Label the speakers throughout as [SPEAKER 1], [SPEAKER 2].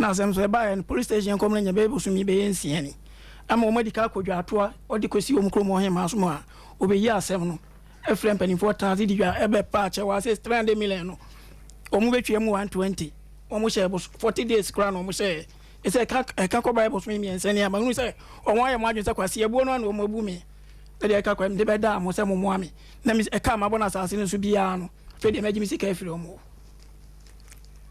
[SPEAKER 1] Ɛna asɛm so ɛbaeɛ no, police station nkɔm no nya bɛyɛ bosome bɛyɛ 6 ni. Ama wɔn adi ka akɔ dwatoa, ɔde kɔsi wɔn kurom ɔhemaa so mu a, wɔbɛyi asɛm no. Ɛfrɛ mpanimfoɔ tena ase di dwa, ɛbɛ pa akyɛw a sɛ 300 million no, wɔn bɛtwa mu 120. Wɔn hyɛ bos 40 days koraa na wɔn hyɛ. Ɛsɛ ɛka ɛka kɔ bɛyɛ bosome 3 ni a, mahunu sɛ wɔn ayɛ wɔn adwene sɛ kwasi abuo no ano wɔn abu me. Sɛdeɛ ɛka kɔ mede bɛdaa mo sɛ mommoa me. Na me ɛka a mabɔ no asase no so biara no, afei deɛ mɛgye me sika afiri wɔn hɔ.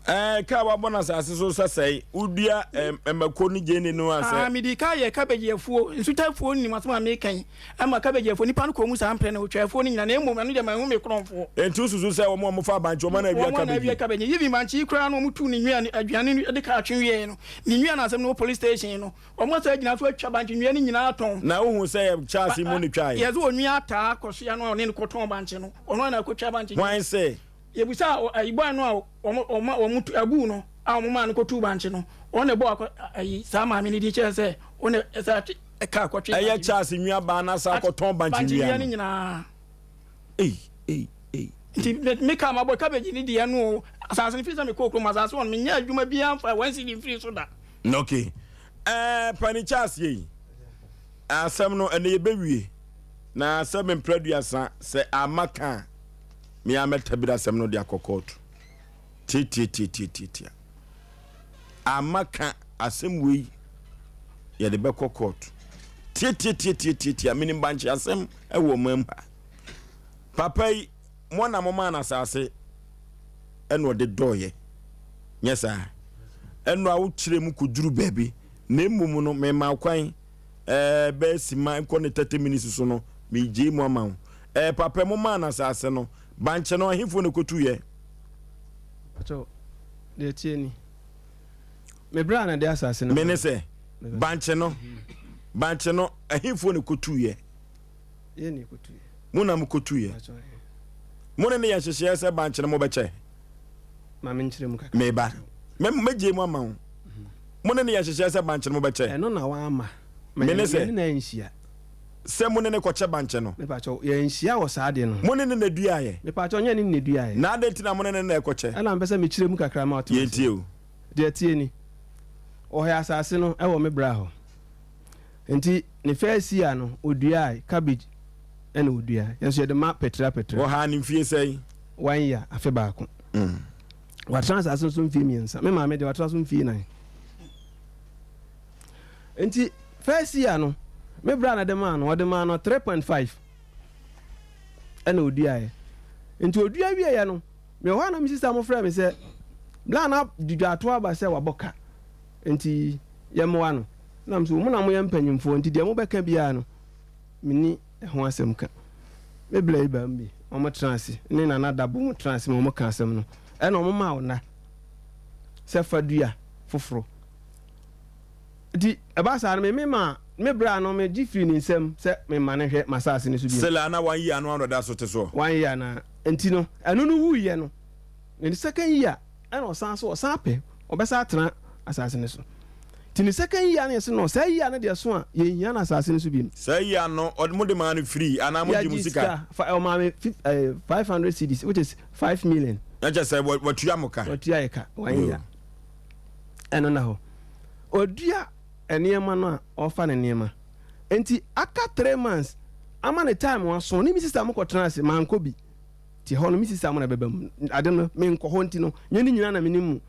[SPEAKER 2] Ɛɛ, ka a wabɔ no asase so sɛ sɛe, wodua mmako ne gyeene no a sɛ.
[SPEAKER 1] Ah, mede ka yɛ cabbage afuo, nsutafuo nim asɛm a meka yi, ɛma cabbage afuo, nipa no kɔɔ mu saa mprɛ no, ɔtwa afuo no nyina, na mmom ɛno deɛ manhu me korɔmfoɔ.
[SPEAKER 2] Enti wosusu sɛ wɔn a wɔfa bankye, wɔn na awia cabbage?
[SPEAKER 1] Wɔn na awia cabbage. Even bankye yi koraa no, wɔtuu ne nua, aduane no de kaa twe wieɛ no, ne nua no asɛm no wɔ police station no, wɔn asan agyina so atwa bankye nnua no nyinaa atɔn.
[SPEAKER 2] Na wohu sɛ yɛ Charles mu ne twaeɛ?
[SPEAKER 1] Yɛdze onua ataa kɔsoa no a ɔne no kɔtɔn bankye no, ɔno ara na akɔtwa bankye.
[SPEAKER 2] Hwan se?
[SPEAKER 1] Yɛbisaa ayi bɔe no a wɔn wɔn wɔn tu abuu no a wɔn maa no kɔtuu bankye no, wɔn na ɛbɔɔ akɔ ayi saa maame no din kyerɛ sɛ wɔn na ɛsɛ atwe ɛka akɔtwe.
[SPEAKER 2] Ɛyɛ Charles nua baa na saa akɔtɔn bankye
[SPEAKER 1] nnua no nyinaa.
[SPEAKER 2] Ei ei ei.
[SPEAKER 1] Nti me me kaa mabɔ cabbage ne deɛ no o asase no firi sɛ mekɔɔ kurom asase hɔ no menyɛ adwuma biara mfa 1 cedi mfiri so da.
[SPEAKER 2] Okay. Ɛɛ Pani Charles yei asɛm no ɛnɛ yɛbɛwie na sɛ mempra duasa sɛ ama ka a me ara mɛtabiri asɛm no de akɔ kɔɔto. Tiatiatiatiatia. Ama ka asɛm wei yɛde bɛkɔ kɔɔto. Tiatiatiatiatia. Menim bankye asɛm wɔ ɔman mu ha. Papa yi, mo na momaa no asase ɛna ɔde dɔɔyɛ. Nyɛ saa. Ɛno a wokyerɛ mu kɔduru baabi. Na mmom no, mema kwan ɛɛ bɛyɛ sima nkɔ ne 30 minutes so no, megye mu ama wo. Ɛɛ papa mo maa no asase no, bankye no ɛhefoɔ na ɛkɔtuiɛ?
[SPEAKER 3] Pakyɛw, deɛ ɛteɛ ni, me bra na ɛde asase no
[SPEAKER 2] Me ne sɛ, bankye no, bankye no ɛhefoɔ na ɛkɔtuiɛ?
[SPEAKER 3] Yɛn na ɛkɔtuiɛ.
[SPEAKER 2] Mo na mokɔtuiɛ.
[SPEAKER 3] Pakyɛw, ɛhe.
[SPEAKER 2] Mo ne ne yɛ nhyehyɛeɛ sɛ bankye no mobɛkyɛ?
[SPEAKER 3] Ma menkyerɛ mu kakra.
[SPEAKER 2] Meba. Mɛ, mɛgye mu ama wo. Mo ne ne yɛ nhyehyɛeɛ sɛ bankye no mobɛkyɛ?
[SPEAKER 3] Ɛno na wamma.
[SPEAKER 2] Me ne sɛ.
[SPEAKER 3] Yɛne no anhyia.
[SPEAKER 2] Sɛ mo ne no kɔkyɛ bankye no.
[SPEAKER 3] Mepakyɛw, yɛanhyia wɔ saa ade no ho.
[SPEAKER 2] Mo ne no na eduaeɛ.
[SPEAKER 3] Mepakyɛw, nyɛ ne na eduaeɛ.
[SPEAKER 2] Na adɛn nti na mo ne no na ɛkɔkyɛ?
[SPEAKER 3] Ɛna mepɛ sɛ mekyerɛ mu kakra ma wote aseɛ.
[SPEAKER 2] Yɛntie o.
[SPEAKER 3] Deɛ ɛteɛ ni, ɔhɛ asase no wɔ me bra hɔ. Nti ne first year no, ɔduae, cabbage ɛna ɔduae. Yɛn nso yɛde ma pɛtira pɛtira.
[SPEAKER 2] Ɔhaa no mfie sɛn?
[SPEAKER 3] One year, afe baako. Watena asase no so mfie 3. Me maame deɛ watena so mfie 4. Nti first year no, me bra na de maa no, ɔde maa no 3.5 ɛna oduaeɛ. Nti odua wieɛ no, mewɔ hɔ a na me sista mo frɛ me sɛ, bla na dwudwaato aba sɛ wabɔ ka, nti yɛmmoa no. Na me so, mo na moyɛ mpanyimfoɔ, nti deɛ mobɛka biara no, menni ɛho asɛm ka. Me bla yi baa mu bi, wɔn tena ase, ne Nana Dabo mo tena ase ma wɔn ka asɛm no, ɛna wɔn maa ɔna sɛ fa dua foforɔ. Nti ɛba saa no, me me maa me bra no me gye firii ne nsam sɛ me mma no nhwɛ m'asaase no so bio.
[SPEAKER 2] Sela na one year no ano da so te soɔ.
[SPEAKER 3] One year na nti no ɛno no wuiɛ no ne second year ɛna ɔsan so ɔsan pɛ ɔbɛsan atena asaase no so nti ne second year no yɛse no saa year no deɛ so a yɛnhia no asaase no so bio.
[SPEAKER 2] Saa year no ɔde mo de maa no free anaa mo gye mo
[SPEAKER 3] Yɛgye
[SPEAKER 2] sika?
[SPEAKER 3] sika fa ɔmaa me 500 cedis which is 5 million.
[SPEAKER 2] Na kyerɛ sɛ watua mo ka.
[SPEAKER 3] Watua yɛ ka one year. Ɛno na hɔ. Ɔdua nneɛma no a ɔfa ne nneɛma. Nti aka 3 months ama ne time aso ne me sister mo kɔtena ase mankɔ bi. Nti hɔ no me sister mo na ɛbɛba mu. Ade no menkɔ hɔ nti no nyɛ ne nyinaa na menim mu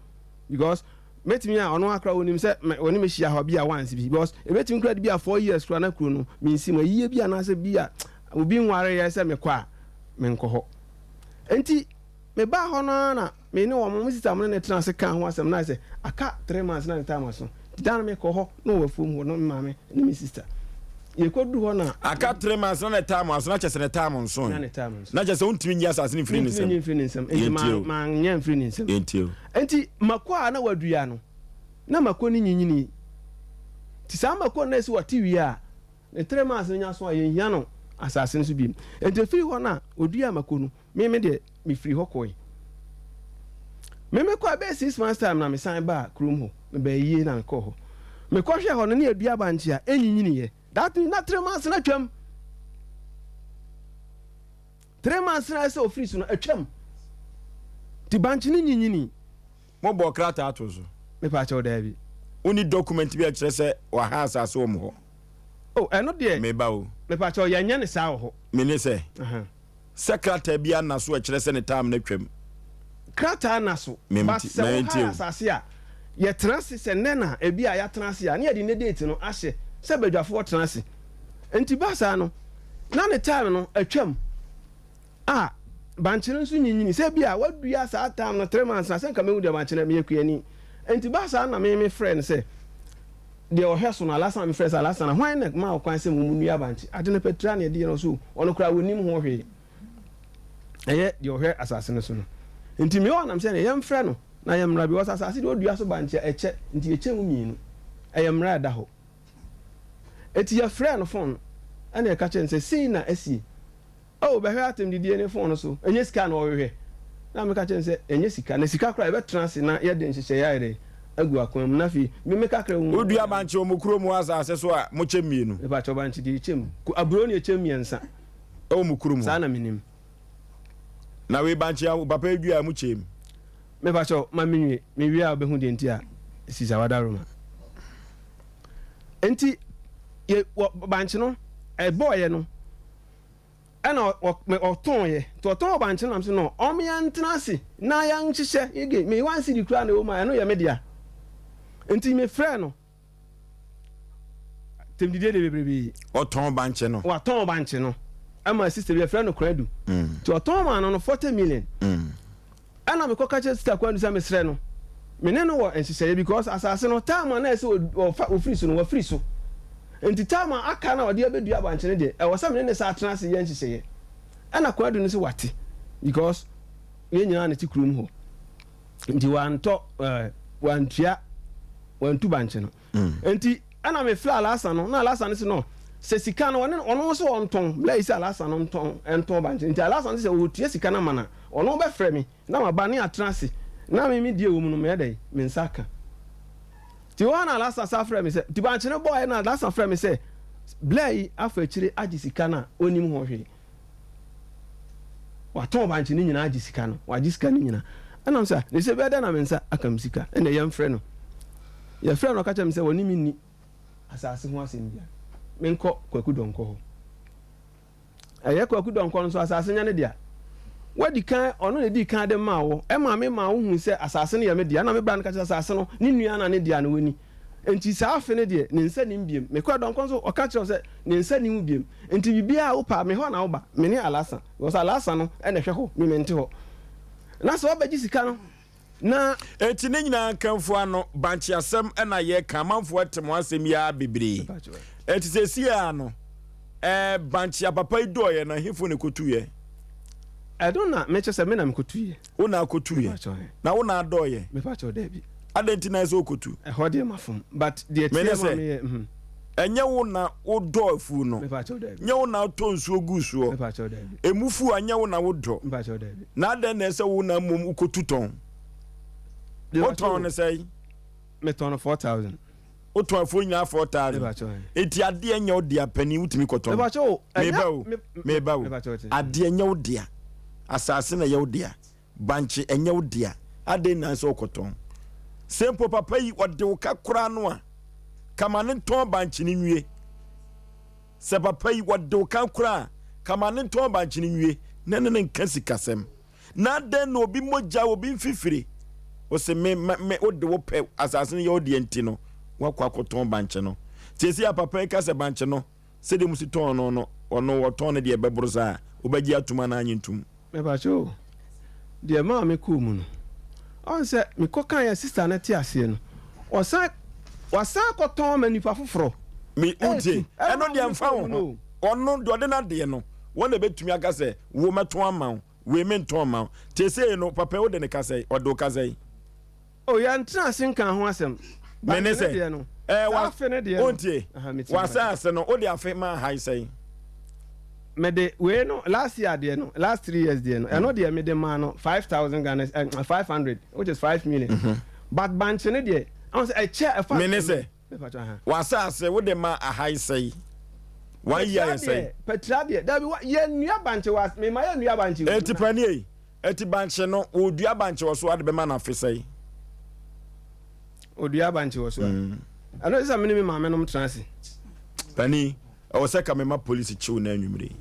[SPEAKER 3] because mɛtumi a ɔno akora onim sɛ ɔne me hyia hɔ bi a once bi because ebɛtumi kora de bi a 4 years kora na kuro no mensi mu ayie bi anaasɛ bi a obi nware yɛ sɛ mekɔ a menkɔ hɔ. Nti mebaa hɔ no ara na me ne wɔn, me sista mo ne no tena ase kaa ho asɛm na ayɛ sɛ aka 3 months na ne time aso. Nti da no mekɔ hɔ na ɔwɔ afuom hɔ na me maame ne me sista. Yɛkɔduru hɔ na.
[SPEAKER 2] Aka 3 months na ne time aso na kyerɛ sɛ ne time nso.
[SPEAKER 3] Na ne time nso.
[SPEAKER 2] Na kyerɛ sɛ wontumi nyi asase no mfiri ne nsam.
[SPEAKER 3] Mentumi nyi mfiri ne nsam. Nti ma manyɛ mfiri ne nsam.
[SPEAKER 2] Yɛntie o.
[SPEAKER 3] Nti mako a na wadua no, na mako no nyinyinii. Nti saa mako no na ɛsɛ wɔte wie a, ne 3 months no nya so a yɛnhia no asase no so bio. Nti ɛfiri hɔ no a ɔduaa mako no, Me me deɛ mefiri hɔ kɔe. Me me kɔe bɛyɛ 6 months time na mesan baa kurom hɔ. Mebaa yie na mekɔɔ hɔ. Mekɔhwɛɛ hɔ no ne yɛdua bankye a ɛnyinyiniiɛ. That means na 3 months no atwam. 3 months no ayɛ sɛ ɔfiri so no atwam. Nti bankye no nyinyinii.
[SPEAKER 2] Mobɔɔ krataa too so?
[SPEAKER 3] Mepa kyɛw, daabi.
[SPEAKER 2] Wonni document bi a ɛkyerɛ sɛ waha asase wɔ mo hɔ?
[SPEAKER 3] Oh, ɛno deɛ.
[SPEAKER 2] Meba o.
[SPEAKER 3] Mepa kyɛw, yɛnyɛ ne saa wɔ hɔ.
[SPEAKER 2] Mene sɛ, sɛ krataa bi ana so ɛkyerɛ sɛ ne time no atwam.
[SPEAKER 3] Krataa na so. But sɛ woha asase a, yɛtena ase sɛ nnɛ na ebi a yɛatena ase a, ne yɛde ne date no ahyɛ sɛ badwafoɔ tena ase. Nti ba saa no, na ne time no atwam a bankye no nso nyinyini sɛ bi a wadua saa time no 3 months na sɛ nka mehu deɛ bankye no, meyɛ kuani. Nti ba saa na me me frɛ no sɛ deɛ ɔhwɛ so no, Alasa. Me frɛ sɛ, "Alasa, na hwan na ma wo kwan sɛ mo mu nua bankye ade no pɛtira ne ɛdeɛ no so?" Ɔno koraa wɔnim ho hwee, ɛyɛ deɛ ɔhwɛ asase no so no. Nti me ɔnam sɛ ne yɛmfrɛ no na yɛmmra bi wɔsɛ asase deɛ ɔdua so bankye a ɛkyɛ, nti yɛkyɛ mu mmienu, ɛyɛ mmara ɛda hɔ. Eti yɛfrɛ no phone ɛna ɛka kyerɛ no sɛ sei na asie. Oh, bɛhwɛ atem didie ne phone no so, ɛnyɛ sika na ɔhwehwɛ. Na meka kyerɛ no sɛ ɛnyɛ sika, na sika koraa yɛbɛtena ase na yɛde nhyehyɛeɛ ayɛ dɛ agu akwan mu, na afei me meka kra wu.
[SPEAKER 2] Wodua bankye wɔ mo kurom hɔ asase so a, mokyɛ mmienu?
[SPEAKER 3] Mepakyɛw, bankye deɛ yɛkyɛ mu. Aburo ne yɛkyɛ mu mmiɛnsa.
[SPEAKER 2] Ɛwɔ mo kurom hɔ?
[SPEAKER 3] Saa na menim.
[SPEAKER 2] Na wei bankye a papa yi dua a, mokyɛ mu?
[SPEAKER 3] Mepakyɛw, ma menwie. Mewie a wobɛhu deɛ nti a sisa wada Roma. Nti yɛ wɔ bankye no ɛbɔɔyɛ no ɛna ɔtɔn yɛ, nti ɔtɔn bankye no nam so no, ɔmo yɛn ntena ase na yɛn hyehyɛ yɛge me 1 cedi koraa na ɛwɔ mu a, ɛno yɛ me dea. Nti me frɛ no tɛmdidie de bebrebe.
[SPEAKER 2] Ɔtɔn bankye no.
[SPEAKER 3] Watɔn bankye no ɛma sister bi yɛfrɛ no Koradu. Nti ɔtɔn maa no 40 million. Ɛna mekɔka kyerɛ sister Kwadu sɛ mesrɛ no, me ne no wɔ nhyehyɛeɛ because asase no time a na ɛsɛ ɔfa ofiri so no, wafiri so. Nti time a aka na ɔde abɛdua bankye no deɛ, ɛwɔ sɛ me ne ne saa atena ase yɛ nhyehyɛeɛ. Ɛna Kwadu no sɛ wate because yɛn nyinaa ne te kurom hɔ. Nti wantɔ wantua wantu bankye no. Nti ɛna mefrɛ Alasa no, na Alasa no sɛ no sɛ sika no ɔne ɔno nso ɔntɔn bla yi sɛ Alasa no ntɔn ɛntɔn bankye. Nti Alasa no sɛ ɔtua sika no ama na ɔno bɛfrɛ me na maba ne atena ase na me me die wɔ mu no meyɛ dɛn me nsa ka. Nti wɔn na Alasa sa frɛ me sɛ nti bankye no bɔɔɛ na Alasa frɛ me sɛ bla yi afa akyire agye sika no a ɔnim ho hwee. Watɔn bankye no nyinaa agye sika no, wagye sika no nyinaa. Ɛnam sɛ ne sɛ bɛyɛ dɛn na me nsa aka me sika? Ɛna yɛmfrɛ no. Yɛfrɛ no, ɔka kyerɛ me sɛ wɔne me nni asase ho asɛm bia. Menkɔ Kwaku Dɔnkɔ hɔ. Ɛyɛ Kwaku Dɔnkɔ no nso asase nyɛ ne dea. Wadi kan, ɔno na edi kan de maa wo. Ɛma me maa wohu sɛ asase no yɛ me dea. Ɛna me bra no ka kyerɛ asase no ne nua na ne dea no wɔni. Nti saa afe no deɛ ne nsa nim biem. Mekɔ Dɔnkɔ nso, ɔka kyerɛ wo sɛ ne nsa nim biem. Nti biribiara a wopɛ a, me hɔ na woba. Me ne Alasa. Because Alasa no ɛna ɛhwɛ hɔ, me mente hɔ. Na sɛ wabɛgye sika no na.
[SPEAKER 2] Enti ne nyinaa nkamfo ano, bankye asɛm na yɛka, amanfoɔ ate mo asɛm yi ara bebree. Enti seesei ara no, ɛɛ bankye a papa yi dɔɔeɛ no, ɛhefoɔ na ɛkɔtuiɛ?
[SPEAKER 3] Ɛno na mekyɛ sɛ me na mekɔtuiɛ.
[SPEAKER 2] Wo na akɔtuiɛ? Na wo na adɔɔeɛ?
[SPEAKER 3] Mepa kyɛw, daabi.
[SPEAKER 2] Adɛn nti na ɛsɛ wokɔtu?
[SPEAKER 3] Ɛhɔ deɛ mafom, but deɛ
[SPEAKER 2] Mene
[SPEAKER 3] teɛ ma
[SPEAKER 2] sɛ,
[SPEAKER 3] meyɛ.
[SPEAKER 2] Ɛnyɛ wo na wodɔ afuo no,
[SPEAKER 3] Mepa kyɛw, daabi.
[SPEAKER 2] nyɛ wo na wotɔ nsuo gu soɔ,
[SPEAKER 3] Mepa kyɛw, daabi.
[SPEAKER 2] Emu fu a nyɛ wo na wodɔ.
[SPEAKER 3] Mepa kyɛw, daabi.
[SPEAKER 2] Na adɛn na ɛsɛ wo na mmom wokɔtu tɔn?
[SPEAKER 3] Mepa
[SPEAKER 2] Wotɔn
[SPEAKER 3] kyɛw.
[SPEAKER 2] no sɛn?
[SPEAKER 3] Metɔn no 4,000.
[SPEAKER 2] Wotɔn afuo nyinaa 4,000?
[SPEAKER 3] Mepa kyɛw.
[SPEAKER 2] Enti adeɛ nyɛ wo dea, panin, wotumi kɔtɔn?
[SPEAKER 3] Mepa kyɛw, ɛnyɛ.
[SPEAKER 2] Meba o, meba o.
[SPEAKER 3] Mepa kyɛw te.
[SPEAKER 2] Adeɛ nyɛ wo dea, asase na ɛyɛ wo dea, bankye ɛnyɛ wo dea, adɛn na sɛ wokɔtɔn? Sɛ mpo papa yi ɔde wo ka koraa no a, kama ne ntɔn bankye no nwie. Sɛ papa yi wɔde wo ka koraa a, kama ne ntɔn bankye no nwie na ne ne nka sikasɛm. Na adɛn na obi mogya, obi mfifire, wose me me wode wo pɛ asase no yɛ wo deɛ nti no woakɔ akɔtɔn bankye no. Seesei a papa yi ka sɛ bankye no sɛdeɛ mo si tɔn no no, ɔno wɔtɔn no deɛ ɛbɛboro saa a, wobɛgye atom anaa nye ntom?
[SPEAKER 3] Mepakyɛ o, deɛ maa me kɔɔ mu no, ɔn sɛ mekɔ kaeɛ sister no te aseɛ no, ɔsan wasan akɔtɔn ma nipa foforɔ.
[SPEAKER 2] Me wotie,
[SPEAKER 3] Ɛɛtu, ɛna
[SPEAKER 2] ɛno
[SPEAKER 3] maa
[SPEAKER 2] deɛ
[SPEAKER 3] me
[SPEAKER 2] mfa
[SPEAKER 3] kɔɔ
[SPEAKER 2] wo
[SPEAKER 3] mu
[SPEAKER 2] ho.
[SPEAKER 3] no o.
[SPEAKER 2] Ɔno deɛ ɔde n'adeɛ no, wɔn na ɛbɛtumi aka sɛ wo mɛtɔn ama wo, wei mentɔn mma wo. Seesei no, papa yi wode ne ka sɛn? Ɔde wo ka sɛn?
[SPEAKER 3] O, yɛntena ase nka ho asɛm.
[SPEAKER 2] Me ne
[SPEAKER 3] Bankye no
[SPEAKER 2] sɛ,
[SPEAKER 3] deɛ no,
[SPEAKER 2] ɛɛ
[SPEAKER 3] saa
[SPEAKER 2] wa,
[SPEAKER 3] afe no deɛ no,
[SPEAKER 2] wontie,
[SPEAKER 3] aha, metie mepakyɛ.
[SPEAKER 2] w'asaase no, wode afe maa ha yi sɛn?
[SPEAKER 3] Mede wei no, last year deɛ no, last 3 years deɛ no, ɛno deɛ mede maa no 5,000 Ghana, 500, which is 5 million. But bankye no deɛ, ɔn sɛ ɛkyɛ ɛfa.
[SPEAKER 2] Me ne sɛ,
[SPEAKER 3] Mepakyɛ, aha.
[SPEAKER 2] W'asaase wode ma aha yi sɛn? One year
[SPEAKER 3] Pɛtira
[SPEAKER 2] yɛ sɛn?
[SPEAKER 3] deɛ, pɛtira deɛ, dabi wa, yɛnnua bankye wɔ as, mema yɛnnua bankye wɔ
[SPEAKER 2] Eti
[SPEAKER 3] mu na.
[SPEAKER 2] pani ei, eti bankye no, wɔdua bankye wɔ so a, wode bɛma no afe sɛn?
[SPEAKER 3] Odua bankye wɔ so a. Ɛno sɛ me ne me maame nom tena ase.
[SPEAKER 2] Pani, ɛwɔ sɛ ka mema polisi kyew no anwummere yi.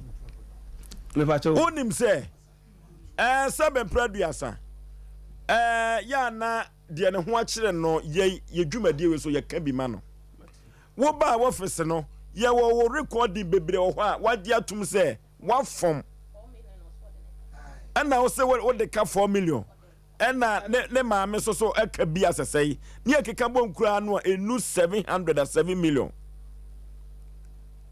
[SPEAKER 3] Mepakyɛw.
[SPEAKER 2] Wonim sɛ ɛɛ sɛ bɛmpere aduasa ɛɛ yɛ ana deɛ ne ho akyerɛ no yɛ yɛ dwumadie wei so yɛka bi ma no. Wo baa wɔfese no yɛwɔ wo recording bebree wɔ hɔ a wagye atum sɛ wafɔm ɛna wo sɛ wode ka 4 million ɛna ne ne maame nso so ɛka bi asɛsɛe ne ɛkeka bɔ nkuraa no a ɛnu 700 a 7 million.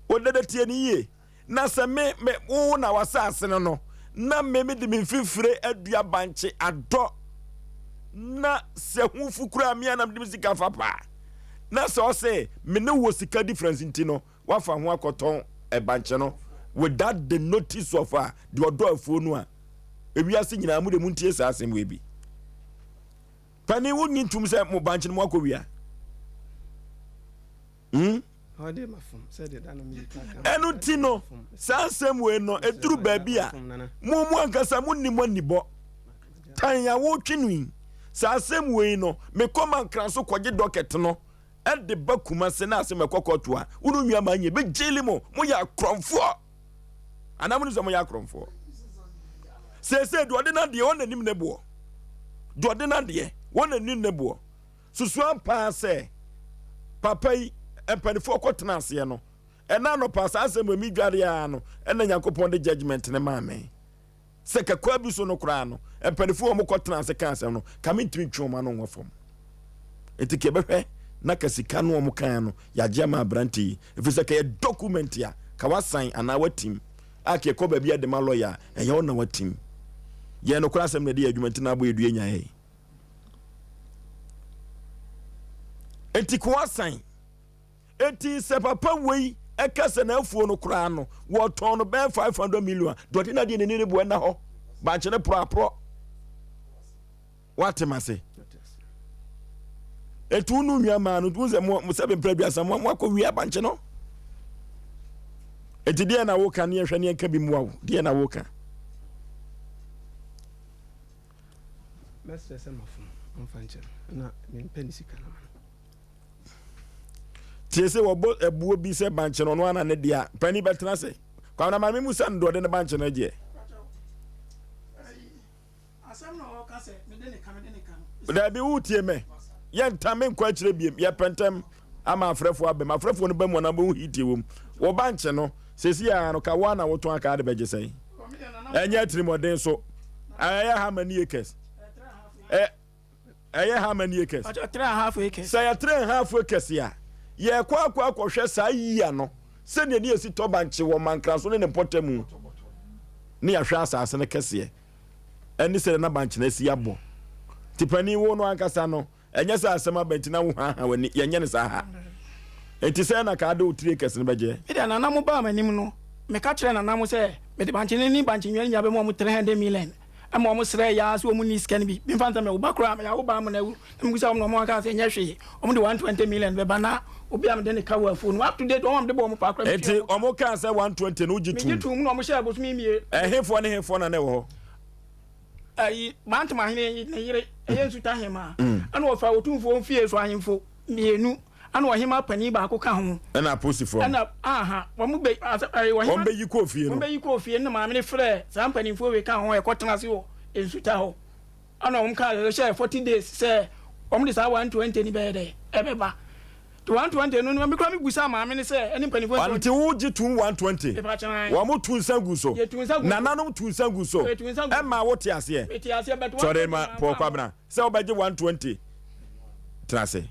[SPEAKER 2] Wodede tie ne yie na sɛ me me wo na w'asase no no na me me de me mfimfire adua bankye adɔ na sɛ ho fu koraa me anam de me sika fa paa na sɛ ɔsɛ me ne wɔ sika difference nti no wafa ho akɔtɔn ɛbankye no without the notice of a deɛ ɔdɔ afuo no a ewiase nyinaa mo de mo ntie saa asɛm wei bi panin wo nyi ntum sɛ mo bankye no mo akɔ wia hmm? Ɛno nti no saa asɛm wei no ɛduru baabi a mo mo ankasa mo nni mo anibɔ tan a wotwe no yi. Saa asɛm wei no mekɔ mankra so kɔgye dɔkɛt no ɛde ba kuma se na asɛm ɛkɔ kɔɔto a wo no nua maa nyɛ bɛgyeli mo. Moyɛ akorɔmfoɔ anaa mo nim sɛ moyɛ akorɔmfoɔ? Seesei deɛ ɔde n'adeɛ wɔn n'anim ne boɔ, deɛ ɔde n'adeɛ wɔn n'anim ne boɔ. Susua paa sɛ papa yi mpanimfoɔ kɔtena aseɛ no ɛna anɔpa saa asɛm wɔ mi dware ara no ɛna Nyankopɔn de judgement ne maa me sɛ kakwa bi so no koraa no mpanimfoɔ wɔn kɔtena ase ka asɛm no ka me ntumi ntwe wɔn ano nwɔ fam. Nti ka yɛbɛhwɛ na ka sika no wɔn kan no yɛagye ama aberante yi ɛfiri sɛ ka yɛ document a ka wasan anaa watim a ka yɛkɔ baabi a de ma lɔya a ɛyɛ wo na watim. Yɛn nokorɛ asɛm na ɛde yɛ adwuma nti na abɔ yɛ dua nyaeɛ. Nti ka wasan. Enti sɛ papa wei ɛka sɛ n'afuo no koraa no wɔtɔn no bɛyɛ 500 million a deɛ ɔde n'adeɛ n'ani ne boɔ ɛna hɔ bankye ne porɔ aporɔ. Wate ma se etu wo nua maa no wo sɛ mo sɛ bempere aduasa mo mo akɔ wie abankye no. Eti deɛ na woka ne yɛhwɛ ne yɛnka bi mmoa wo deɛ na woka.
[SPEAKER 3] Mɛsrɛ sɛ mafom ɔmfa nkyɛ no na mempɛ ne sika no ma no.
[SPEAKER 2] Tie sɛ wɔbɔ ɛboɔ bi sɛ bankye no ɔno ana ne deɛ a panin bɛtena ase. Kwamina maame mu sɛ no deɛ ɔde ne bankye no agyeɛ. Dabi wotie me yɛnta me nkɔ akyerɛ biem yɛpɛ ntɛm ama afrɛfoɔ abam afrɛfoɔ no ba mu anaa bɛhu hitie wɔ mu wɔ bankye no sɛsi a no ka woa na wotɔn aka de bɛgye sɛn ɛnyɛ atirimɔden so ɛyɛ how many acres ɛyɛ how many acres sɛ yɛ 3.5 acres a yɛkɔ akɔ akɔhwɛ saa yia no sɛdeɛ ne yɛsi tɔ bankye wɔ Mankraso ne ne mpɔtamu ne yɛahwɛ asase no kɛseɛ ɛne sɛdeɛ na bankye no asi abɔ. Nti panin wo no ankasa no ɛnyɛ sɛ asɛm aba nti na wo haaha w'ani, yɛnyɛ no saa ha. Nti sɛn na ka ade wo tiri acres no bɛgyeɛ?
[SPEAKER 1] Me deɛ nana mo baa m'anim no, meka kyerɛɛ nana mo sɛ mede bankye no ne bankye nnua no nyinaa bɛma wɔn 300 million. Ɛma wɔn srɛɛ yaa sɛ wɔn nni sika no bi. Memfa no sɛ me wo ba koraa, meyɛ awo ba ama no awu. Na mebisa wɔn na wɔn kaa sɛ ɛnyɛ hwee, wɔn de 120 million bɛba na obi a mede ne ka wɔ afuo no mu. Up to date wɔn a mede bɔɔ wɔn paa koraa metua
[SPEAKER 2] Enti
[SPEAKER 1] wɔn ka.
[SPEAKER 2] wɔn kaa sɛ 120 no wogye
[SPEAKER 1] Megye
[SPEAKER 2] toom?
[SPEAKER 1] toom na wɔn hyɛɛ bosome mmie.
[SPEAKER 2] Ɛhefoɔ ne hefoɔ na na ɛwɔ hɔ?
[SPEAKER 1] Ayi, Bantam ahene ne yere, ɛyɛ Nsuta hemaa, ɛna ɔfaa Otumfoɔ mfie so ahemfo mmienu, ɛna ɔhemaa panin baako ka ho.
[SPEAKER 2] Ɛna aposifoɔ no.
[SPEAKER 1] Ɛna, aha, wɔn bɛ, asɛ, ɛyi, ɔhemaa.
[SPEAKER 2] Wɔn bɛyi kɔɔ fie no.
[SPEAKER 1] Wɔn bɛyi kɔɔ fie no na maame no frɛɛ saa mpanimfoɔ wei ka ho, ɛkɔtena ase wɔ Nsuta hɔ. Ɛna wɔn kaa sɛ hyɛ 40 days sɛ wɔn de saa 120 ni bɛyɛ dɛ ɛbɛba. Nti 120 no no me kura me busa maame no sɛ ɛne mpanimfoɔ sɛ.
[SPEAKER 2] Nti wo gye tum 120. Wɔn tu nsa gu so.
[SPEAKER 1] Yɛ tu nsa gu so.
[SPEAKER 2] Nananom tu nsa gu so.
[SPEAKER 1] Yɛ tu nsa gu so.
[SPEAKER 2] Ɛma wo te aseɛ.
[SPEAKER 1] Me te aseɛ but
[SPEAKER 2] 120.
[SPEAKER 1] 120
[SPEAKER 2] Sɔre ma Paul Kwabena sɛ wobɛgye 120 tena ase.